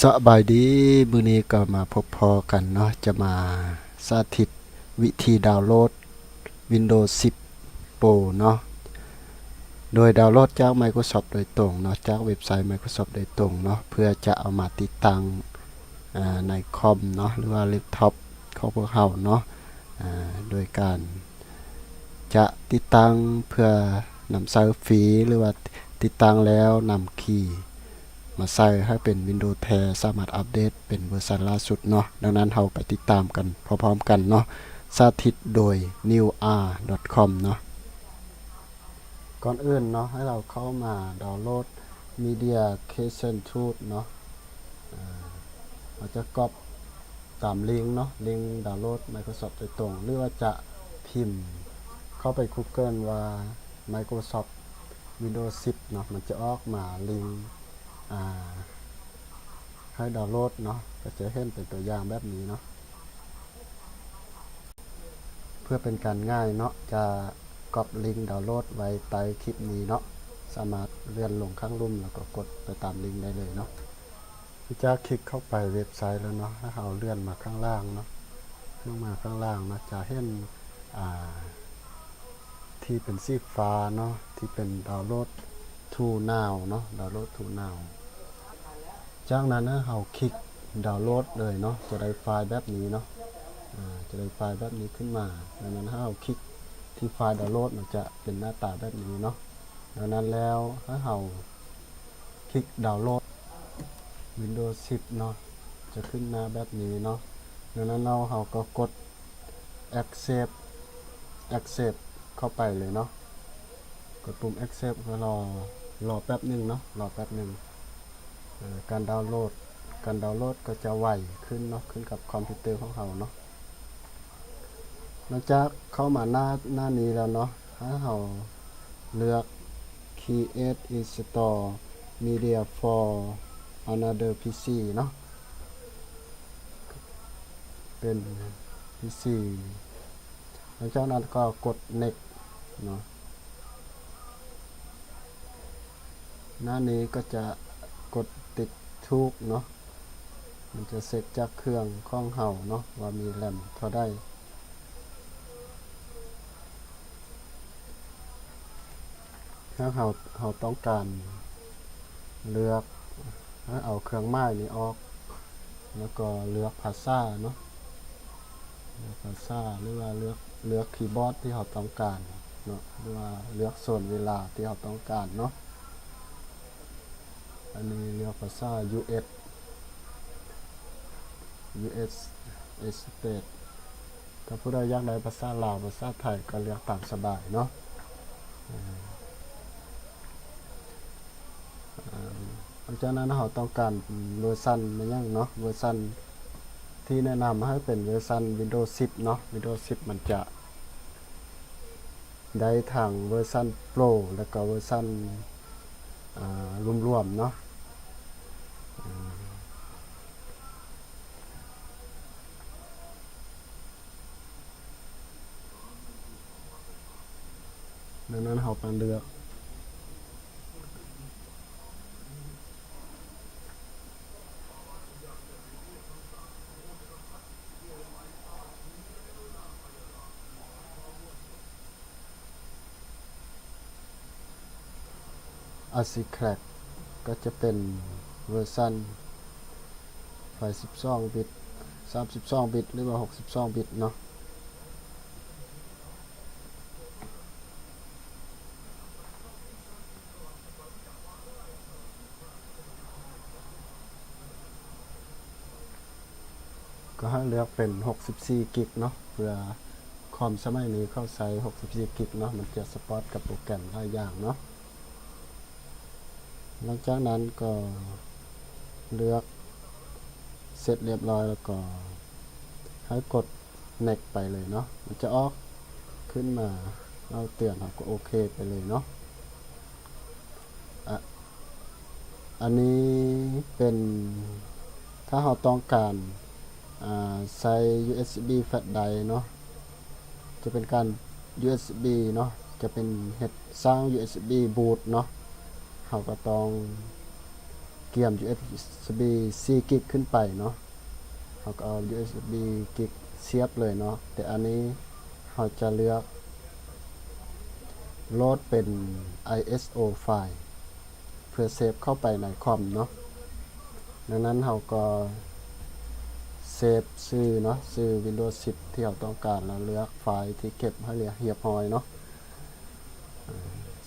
ສະບາຍດີ, ມື້ນີ້ກໍມາພົບພໍ້ກັນເນາະ, ຈະມາສາທິດວິທີດາວໂຫຼດ Windows ສິບ Pro ເນາະ, ໂດຍດາວໂຫຼດຈາກ Microsoft ໂດຍຕົງເນາະ, ຈາກເວັບໄຊ Microsoft ໂດຍຕົງເນາະ, ເພື່ອຈະເອົາມາຕິດຕັ້ງ ອາ ໃນຄອມເນາະ ຫຼືວ່າແລັບທັອບຂອງພວກເຮົາເນາະ, ອາ ໂດຍການຈະຕິດຕັ້ງເພື່ອນຳໃຊ້ຟຣີ ຫຼືວ່າຕິດຕັ້ງແລ້ວນຳຄີມາໃສ່ໃຫ້ເປັນ Windows ແທ້ ສາມາດອັບເດດເປັນເວີຊັນລ່າສຸດເນາະ. ດັ່ງນັ້ນເຮົາໄປຕິດຕາມກັນພ້ອມໆກັນເນາະ, ສາທິດໂດຍ New R dot com ເນາະ. ກ່ອນອື່ນເນາະ ໃຫ້ເຮົາເຂົ້າມາດາວໂຫຼດ Media Creation Tools ເນາະ, ເຮົາຈະກັອບຕາມລິງເນາະ, ລິງດາວໂຫຼດ Microsoft ໂດຍຕົງ ຫຼືວ່າຈະພິມເຂົ້າໄປ Google ວ່າ Microsoft Windows ສິບເນາະ, ມັນຈະອອກມາລິງ ອາ ໃຫ້ດາວໂຫຼດເນາະ, ກໍຈະເຫັນເປັນຕົວຢ່າງແບບນີ້ເນາະ. ເພື່ອເປັນການງ່າຍເນາະ ຈະກັອບລິງດາວໂຫຼດໄວ້ໃຕ້ຄລິບນີ້ເນາະ, ສາມາດເລື່ອນລົງຂ້າງລຸ່ມ ແລ້ວກໍກົດໄປຕາມລິງໄດ້ເລີຍເນາະ. ຫຼັງຈາກຄລິກເຂົ້າໄປເວັບໄຊແລ້ວເນາະ, ໃຫ້ເຮົາເລື່ອນມາຂ້າງລ່າງເນາະ, ລົງມາຂ້າງລ່າງເນາະ, ຈະເຫັນ ອາ ທີ່ເປັນສີຟ້າເນາະ ທີ່ເປັນ Download to Now ເນາະ, Download to Now. ຈາກນັ້ນໃຫ້ເຮົາຄລິກດາວໂຫຼດເລີຍເນາະ, ຈະໄດ້ໄຟລ໌ແບບນີ້ເນາະ, ອາ ຈະໄດ້ໄຟລ໌ແບບນີ້ຂຶ້ນມາ. ດັ່ງນັ້ນໃຫ້ເຮົາຄລິກທີ່ໄຟລ໌ດາວໂຫຼດເນາະ, ຈະເປັນໜ້າຕາແບບນີ້ເນາະ. ດັ່ງນັ້ນແລ້ວໃຫ້ເຮົາຄລິກດາວໂຫຼດ Windows ສິບເນາະ, ຈະຂຶ້ນໜ້າແບບນີ້ເນາະ. ດັ່ງນັ້ນເຮົາ ເຮົາກໍກົດ Accept Accept ເຂົ້າໄປເລີຍເນາະ, ກົດປຸ່ມ Accept ກໍລໍ ລໍແປັບໜຶ່ງເນາະ, ລໍແປັບໜຶ່ງ. ເອີ ການດາວໂຫຼດ ການດາວໂຫຼດກໍຈະໄວຂຶ້ນເນາະ, ຂຶ້ນກັບຄອມພິວເຕີຂອງເຮົາເນາະ. ຫຼັງຈາກເຂົ້າມາໜ້າ ໜ້ານີ້ແລ້ວເນາະ, ໃຫ້ເຮົາເລືອກ Create Install Media for Another ພີຊີ ເນາະ, ເປັນ ພີຊີ. ຫຼັງຈາກນັ້ນກໍກົດ Next ເນາະ. ໜ້ານີ້ກໍຈະກົດຕິກຖືກເນາະ, ມັນຈະເຊັກຈາກເຄື່ອງຂອງເຮົາເນາະ ວ່າມີ RAM ເທົ່າໃດ. ຖ້າເຮົາ ເຮົາຕ້ອງການເລືອກ ໃຫ້ເອົາເຄື່ອງໝາຍນີ້ອອກ ແລ້ວກໍເລືອກພາສາເນາະ, ເລືອກພາສາ ຫຼືວ່າເລືອກ ເລືອກຄີບອດທີ່ເຮົາຕ້ອງການເນາະ, ຫຼືວ່າເລືອກໂຊນເວລາທີ່ເຮົາຕ້ອງການເນາະ. ອັນນີ້ເລືອກພາສາ US US States. ຖ້າຜູ້ໃດຢາກໄດ້ພາສາລາວ ພາສາໄທ ກໍເລືອກຕາມສະບາຍເນາະ. ຫຼັງຈາກນັ້ນເຮົາຕ້ອງການເວີຊັນແມ່ນຫຍັງເນາະ, ເວີຊັນທີ່ແນະນຳໃຫ້ເປັນເວີຊັນ Windows ສິບເນາະ, Windows ສິບ ມັນຈະ ໄດ້ທັງເວີຊັນ Pro ແລ້ວກໍເວີຊັນ ອາ ລວມໆເນາະ. ດັ່ງນັ້ນເຮົາມາເລືອກ Asicrack ກໍຈະເປັນເວີຊັນໄຟລ໌ສິບສອງບິດ ສາມສິບສອງບິດ ຫຼືວ່າຫົກສິບສອງບິດເນາະ. ກໍໃຫ້ເລືອກເປັນຫົກສິບສີ່ກິກເນາະ, ເພື່ອຄອມສະໄໝນີ້ເຂົາໃຊ້ຫົກສິບສີ່ກິກເນາະ, ມັນຈະສະປອດກັບໂປຣແກຣມຫຼາຍຢ່າງເນາະ. ຫຼັງຈາກນັ້ນກໍເລືອກເສັດລຽບຮ້ອຍ ແລ້ວກໍໃຫ້ກົດ Next ໄປເລີຍເນາະ, ມັນຈະອອກຂຶ້ນມາເລົ່າເຕືອນ, ເຮົາກໍໂອເຄໄປເລີຍເນາະ. ອະ ອັນນີ້ເປັນ ຖ້າເຮົາຕ້ອງການ ອາ ໃສ່ ຢູເອັສບີ Flash Drive ເນາະ, ຈະເປັນການ ຢູເອັສບີ ເນາະ, ຈະເປັນເຮັດສ້າງ ຢູເອັສບີ Boot ເນາະ, ເຮົາກໍຕ້ອງ ກຽມຢູເອສບີສີ່ກິກຂຶ້ນໄປເນາະ ເຮົາກໍເອົາຢູເອສບີກິກສຽບເລີຍເນາະ ແຕ່ອັນນີ້ເຮົາຈະເລືອກໂຫຼດເປັນໄອເອສໂອໄຟລ໌ ເພື່ອເຊບເຂົ້າໄປໃນຄອມເນາະ. ດັ່ງນັ້ນເຮົາກໍເຊບຊື່ເນາະ ຊື່ວິນໂດສິບທີ່ເຮົາຕ້ອງການ ແລ້ວເລືອກໄຟລ໌ທີ່ເກັບໃຫ້ຮຽບຮ້ອຍເນາະ.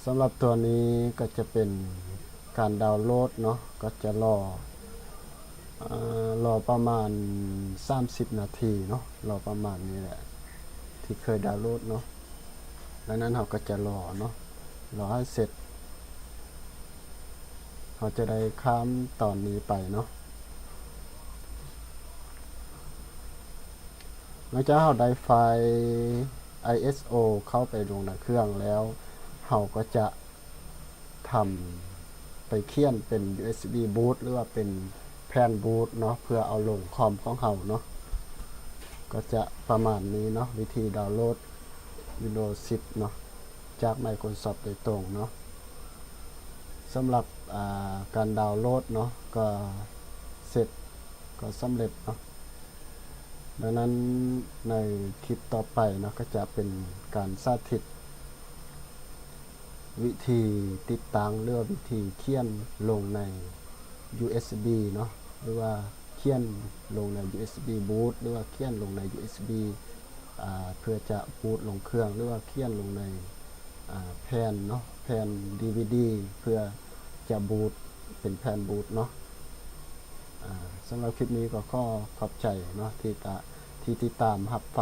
ສຳລັບຕົວນີ້ກໍຈະເປັນການດາວໂຫຼດເນາະ ກໍຈະລໍ ເອີ ລໍປະມານສາມສິບນາທີເນາະ ລໍປະມານນີ້ແຫຼະ ທີ່ເຄີຍດາວໂຫຼດເນາະ. ດັ່ງນັ້ນເຮົາກໍຈະລໍເນາະ ລໍໃຫ້ເສັດ ເຮົາຈະໄດ້ຂ້າມຕອນນີ້ໄປເນາະ. ຫຼັງຈາກເຮົາໄດ້ໄຟລ໌ໄອເອສໂອເຂົ້າໄປລົງໃນເຄື່ອງແລ້ວ ເຮົາກໍຈະທຳ ໄປຂຽນເປັນຢູເອສບີບູດ ຫຼືວ່າເປັນແຜ່ນບູດເນາະ ເພື່ອເອົາລົງຄອມຂອງເຮົາເນາະ. ກໍຈະປະມານນີ້ເນາະ ວິທີດາວໂຫຼດວິນໂດສິບເນາະ ຈາກໄມໂຄຣຊອບໂດຍຕົງເນາະ. ສຳລັບ ອາ ການດາວໂຫຼດເນາະ ກໍເສັດ ກໍສຳເລັດເນາະ. ດັ່ງນັ້ນໃນຄລິບຕໍ່ໄປເນາະ ກໍຈະເປັນການສາທິດ ວິທີຕິດຕັ້ງ ຫຼືວ່າວິທີຂຽນລົງໃນຢູເອສບີເນາະ ຫຼືວ່າຂຽນລົງໃນຢູເອສບີບູດ ຫຼືວ່າຂຽນລົງໃນຢູເອສບີ ອາ ເພື່ອຈະບູດລົງເຄື່ອງ ຫຼືວ່າຂຽນລົງໃນ ອາ ແຜ່ນເນາະ ແຜ່ນດີວີດີ ເພື່ອຈະບູດເປັນແຜ່ນບູດເນາະ. ອາ ສຳລັບຄລິບນີ້ກໍຂໍຂອບໃຈເນາະ ທີ່ຕະ ທີ່ຕິດຕາມຮັບຟັງ.